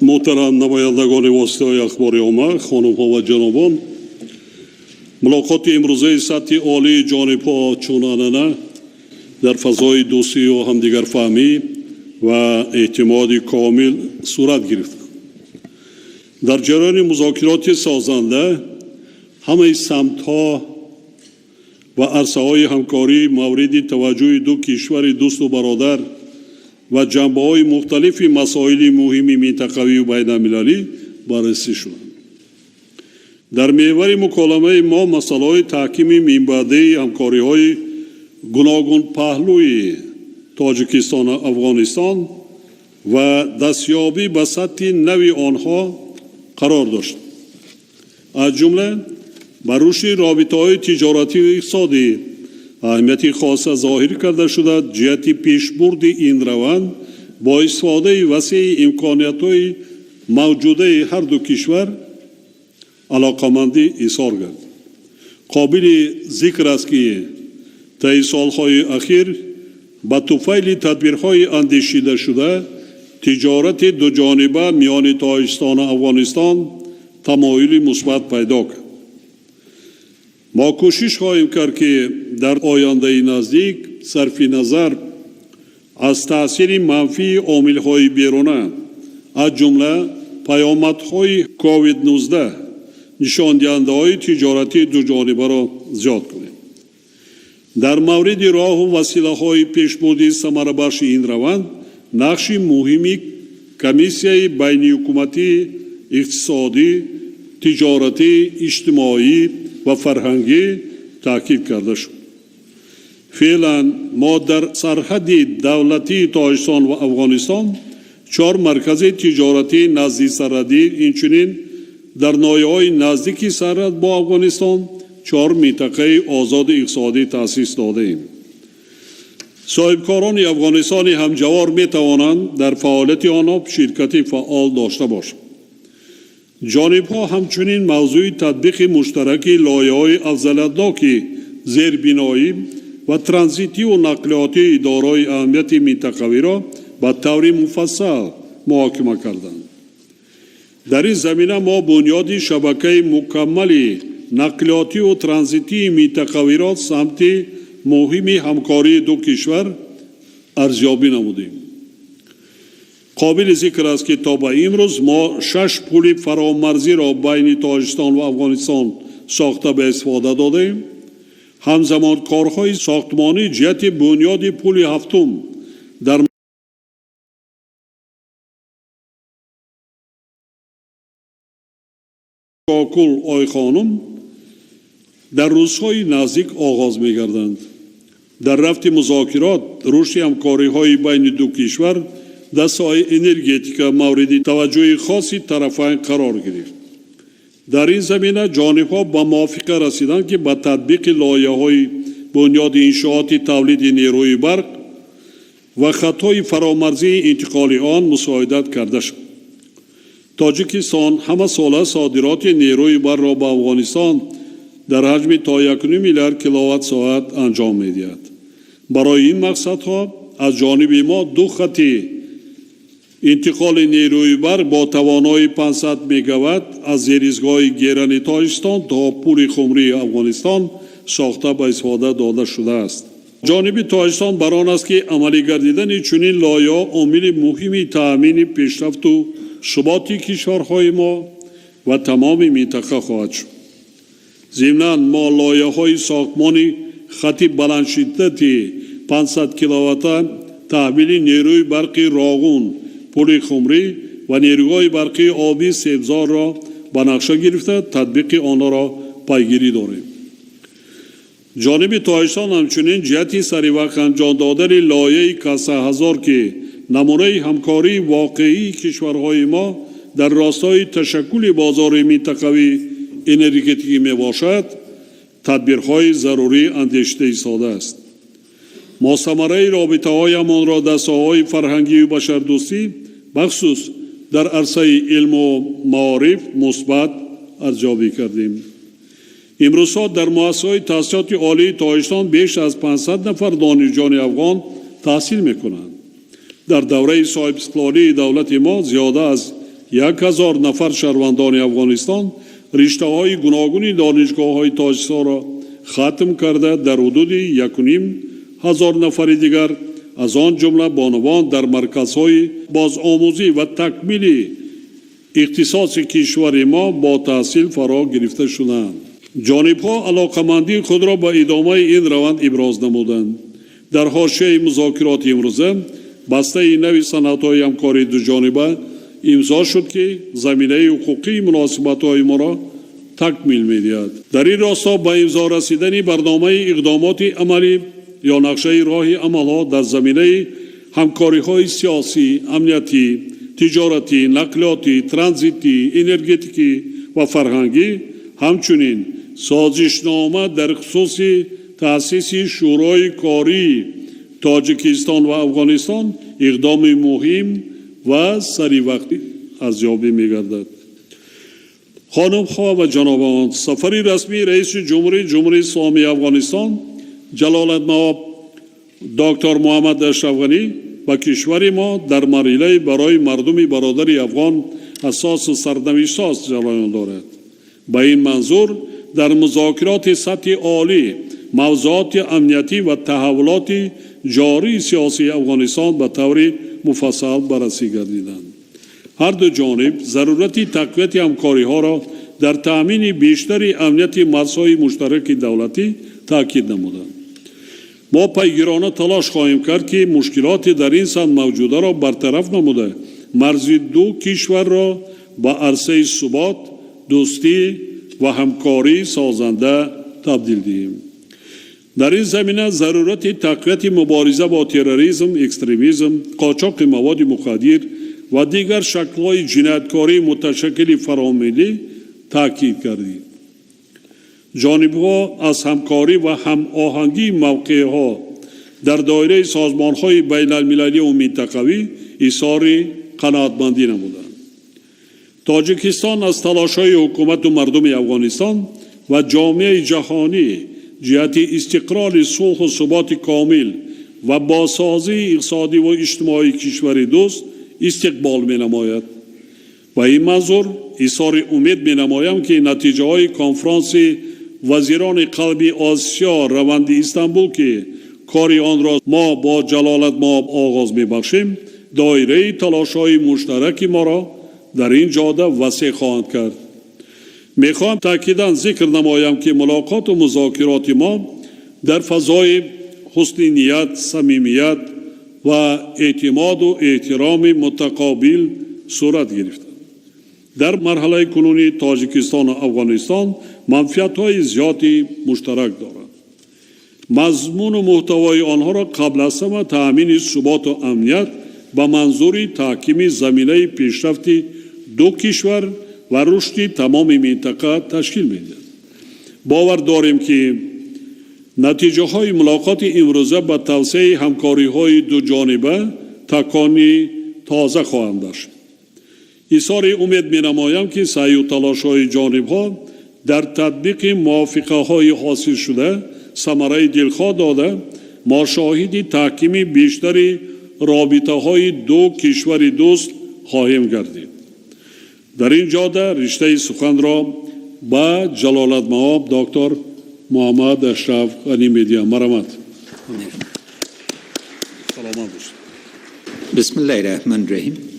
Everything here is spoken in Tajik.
Муҳтарам намояндагони воситаҳои ахбори омма, хонумҳо ва ҷанобон, мулоқоти имрӯзаи сатҳи олии ҷонибҳо чун анъана дар фазои дӯстию ҳамдигарфаҳмӣ ва эътимоди комил сурат гирифт. Дар ҷараёни музокироти созанда ҳамаи самтҳо ва арсаҳои ҳамкорӣ мавриди таваҷҷӯҳи ду кишвари дӯсту бародар ва ҷанбаҳои мухталифи масоили муҳими минтақавию байналмилалӣ баррасӣ шуданд. Дар меҳвари муколамаи мо масъалаҳои таҳкими минбаъдаи ҳамкориҳои гуногунпаҳлӯи Тоҷикистону Афғонистон ва дастёбӣ ба сатҳи нави онҳо қарор дошт. Аз ҷумла ба рушди робитаҳои тиҷоратию иқтисодӣ аҳамияти хоса зоҳир карда шуда, ҷиҳати пешбурди ин раванд бо истифодаи васеи имкониятҳои мавҷудаи ҳар ду кишвар алоқамандӣ изҳор гардид. Қобили зикр аст, ки таи солҳои ахир ба туфайли тадбирҳои андешидашуда тиҷорати дуҷониба миёни Тоҷикистону Афғонистон тамоюли мусбат пайдо кард. Мо кӯшиш хоҳем кард, ки дар ояндаи наздик сарфи назар аз таъсири манфии омилҳои беруна, аз ҷумла паёмадҳои COVID-19, нишондиҳандаҳои тиҷоратии дуҷонибаро зиёд кунем. Дар мавриди роҳу василаҳои пешбурди самарабахши ин раванд нақши муҳими комиссияи байниҳукуматии иқтисодӣ, тиҷоратӣ, иҷтимоӣ ва фарҳангӣ таъкид карда шуд. Феълан мо дар сарҳади давлатии Тоҷикистон ва Афғонистон чор маркази тиҷоратии назди сарҳадӣ, инчунин дар ноҳияҳои наздики сарҳад бо Афғонистон чор минтақаи озоди иқтисодӣ таъсис додаем. Соҳибкорони Афғонистони ҳамҷавор метавонанд дар фаъолияти онҳо ширкати фаъол дошта бошанд. Ҷонибҳо ҳамчунин мавзӯи татбиқи муштараки лоиҳаҳои афзалиятноки зербиноӣ ва транзитиву нақлиётии дорои аҳамияти минтақавиро ба таври муфассал муҳокима карданд. Дар ин замина мо бунёди шабакаи мукаммали нақлиётиву транзитии минтақавиро самти муҳими ҳамкории ду кишвар арзёбӣ намудем. Қобили зикр аст, ки то ба имрӯз мо шаш пули фаромарзиро байни Тоҷикистон ва Афғонистон сохта ба истифода додаем. Ҳамзамон корҳои сохтмонӣ ҷиҳати бунёди пули ҳафтум дар Кокул Ойхонум дар рӯзҳои наздик оғоз мегарданд. Дар рафти музокирот рушди ҳамкориҳои байни ду кишвар дар соҳаи энергетика мавриди таваҷҷӯҳи хоси тарафайн қарор гирифт. Дар ин замина ҷонибҳо ба мувофиқа расиданд, ки ба татбиқи лоиҳаҳои бунёди иншооти тавлиди нерӯи барқ ва хатҳои фаромарзии интиқоли он мусоидат карда шуд. Тоҷикистон ҳамасола содироти нерӯи барқро ба Афғонистон дар ҳаҷми то 1,5 миллиард киловатт-соат анҷом медиҳад. Барои ин мақсадҳо аз ҷониби мо ду хати интиқоли нерӯи барқ бо тавоноии 500 мегаватт аз зеризгоҳи Герани Тоҷикистон то Пули Хумрии Афғонистон сохта ба истифода дода шудааст. Ҷониби Тоҷикистон бар он аст, ки амалӣ гардидани чунин лоиҳаҳо омили муҳими таъмини пешрафту суботи кишварҳои мо ва тамоми минтақа хоҳад шуд. Зимнан мо лоиҳаҳои сохтмони хати баландшиддати 500 киловатта таҳвили нерӯи барқи Роғун, Пули Хумрӣ ва нерӯгоҳи барқии обии Себзорро ба нақша гирифта, татбиқи онҳоро пайгирӣ дорем. Ҷониби Тоҷикистон ҳамчунин ҷиҳати саривақт анҷом додани лоиҳаи Каса ҳазор, ки намунаи ҳамкории воқеии кишварҳои мо дар ростои ташаккули бозори минтақавии энергетикӣ мебошад, тадбирҳои зарурӣ андешида истодааст. Мо самараи робитаҳоямонро дар соҳаҳои фарҳангию башардӯстӣ, бахусус дар арсаи илму маориф мусбат арзёбӣ кардем. Имрӯзҳо дар муассисаҳои таҳсилоти олии Тоҷикистон беш аз 500 нафар донишҷӯёни афғон таҳсил мекунанд. Дар давраи соҳибистиқлолии давлати мо зиёда аз 1000 нафар шаҳрвандони Афғонистон риштаҳои гуногуни донишгоҳҳои Тоҷикистонро хатм карда, дар ҳудуди 1500 нафари дигар, аз он ҷумла бонувон, дар марказҳои бозомӯзӣ ва такмили ихтисоси кишвари мо бо таҳсил фаро гирифта шуданд. Ҷонибҳо алоқамандии худро ба идомаи ин раванд иброз намуданд. Дар ҳошияи музокироти имрӯза бастаи нави санадҳои ҳамкории дуҷониба имзо шуд, ки заминаи ҳуқуқии муносибатҳои моро такмил медиҳад. Дар ин росто ба имзо расидани барномаи иқдомоти амалӣ ё нақшаи роҳи амалҳо дар заминаи ҳамкориҳои сиёсӣ, амниятӣ, тиҷоратӣ, нақлиётӣ, транзитӣ, энергетикӣ ва фарҳангӣ, ҳамчунин созишнома дар хусуси таъсиси Шӯрои кории Тоҷикистон ва Афғонистон иқдоми муҳим ва саривақтӣ арзёбӣ мегардад. Хонумҳо ва ҷанобон, сафари расмии раиси ҷумҳури Ҷумҳурии Исломии Афғонистон ҷалолатмаоб доктор Муҳаммад Ашраф Ғанӣ ба кишвари мо дар марҳилаи барои мардуми бародари афғон ҳассосу сарнавиштсоз ҷараён дорад. Ба ин манзур дар музокироти сатҳи олӣ мавзӯоти амниятӣ ва таҳаввулоти ҷории сиёсии Афғонистон ба таври муфассал баррасӣ гардиданд. Ҳар ду ҷониб зарурати тақвияти ҳамкориҳоро дар таъмини бештари амнияти марзҳои муштараки давлатӣ таъкид намуданд. Мо пайгирона талош хоҳем кард, ки мушкилоти дар ин самт мавҷударо бартараф намуда, марзи ду кишварро ба арсаи субот, дӯстӣ ва ҳамкории созанда табдил диҳем. Дар ин замина зарурати тақвияти мубориза бо терроризм, экстремизм, қочоқи маводи мухаддир ва дигар шаклҳои ҷинояткории муташаккили фаромиллӣ таъкид гардид. Ҷонибҳо аз ҳамкорӣ ва ҳамоҳангии мавқеъҳо дар доираи созмонҳои байналмилалию минтақавӣ изҳори қаноатмандӣ намуданд. Тоҷикистон аз талошҳои ҳукумату мардуми Афғонистон ва ҷомеаи ҷаҳонӣ ҷиҳати истиқрори сулҳу суботи комил ва бозсозии иқтисодӣ ва иҷтимоии кишвари дӯст истиқбол менамояд. Ба ин манзур изҳори умед менамоям, ки натиҷаҳои конфронси вазирони қалби Осиё, раванди Истанбул, ки кори онро мо бо ҷалолатмаоб оғоз мебахшем, доираи талошҳои муштараки моро дар ин ҷода васеъ хоҳанд кард. Мехоҳам таъкидан зикр намоям, ки мулоқоту музокироти мо дар фазои ҳусни ният, самимият ва эътимоду эҳтироми мутақобил сурат гирифта. Дар марҳалаи кунунӣ Тоҷикистону Афғонистон манфиатҳои зиёди муштарак доранд. Мазмуну муҳтавои онҳоро қабл аз ҳама таъмини суботу амният ба манзури таҳкими заминаи пешрафти ду кишвар ва рушди тамоми минтақа ташкил медиҳад. Бовар дорем, ки натиҷаҳои мулоқоти имрӯза ба тавсеаи ҳамкориҳои дуҷониба такони тоза хоҳанд дошт. Изҳори умед менамоям, ки саъю талошҳои ҷонибҳо дар татбиқи мувофиқаҳои ҳосилшуда самараи дилхоҳ дода, мо шоҳиди таҳкими бештари робитаҳои ду кишвари дӯст хоҳем гардид. Дар ин ҷода риштаи суханро ба ҷалолатмаоб доктор Муҳаммад Ашраф Ғанӣ медиҳам. Марҳамат, саломат бошед. Bismillahirrahmanirrahim.